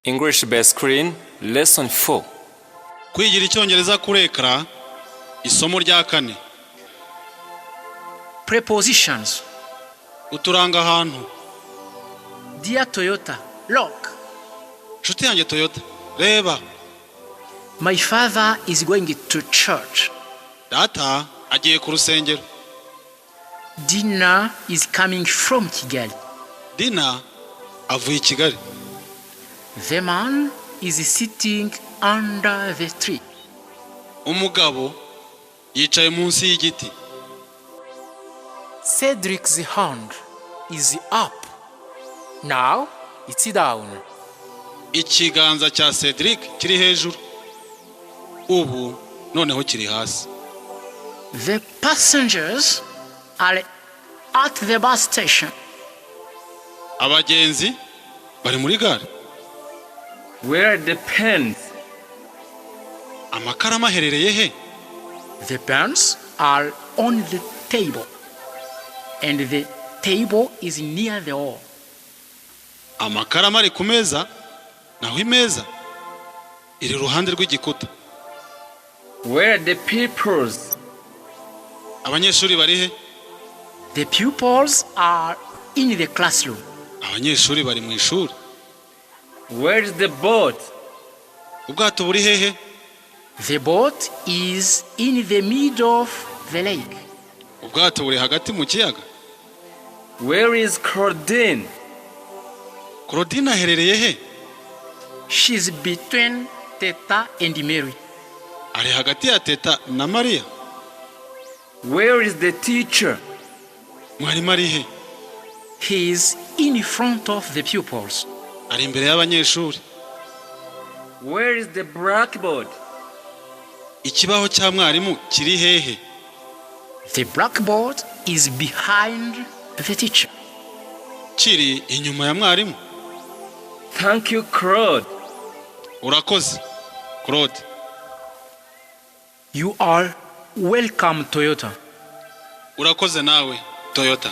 English by Screen, Lesson 4. Kwigira Icyongereza kuri ekara, isomo rya kane. Prepositions. Uturangahantu. Dear Toyota, look. Nshuti yanjye Toyota, reba. My father is going to church. Data agiye ku rusengero. Dina is coming from Kigali. Dina avuye i Kigali. The man is sitting under the tree. Umugabo yicaye munsi y'igiti. Cedric's hand is up. Now it's down. Ikiganza cya Cedric kiri hejuru, ubu noneho kiri hasi. The passengers are at the bus station. Abagenzi bari muri gare. Where are the pens? Amakaramu aherereye he? The pens are on the table. And the table is near the wall. Amakaramu ari ku meza, naho imeza iri iruhande rw'igikuta. Where are the pupils? Abanyeshuri bari he? The pupils are in the classroom. Abanyeshuri bari mu ishuri. Where is the boat? Ubwato buri hehe? The boat is in the middle of the lake. Ubwato buri hagati mu kiyaga. Where is Claudine? Claudine aherereye he? She's between Teta and Mary. Ari hagati ya Teta na Mariya. Where is the teacher? Mwarimu ari he? He is in front of the pupils. Ari imbere y'abanyeshuri. Where is the blackboard? Ikibaho cya mwarimu kiri hehe? The blackboard is behind the teacher. Kiri inyuma ya mwarimu. Thank you, Claude. Urakoze, Claude. You are welcome, Toyota. Urakoze nawe, Toyota.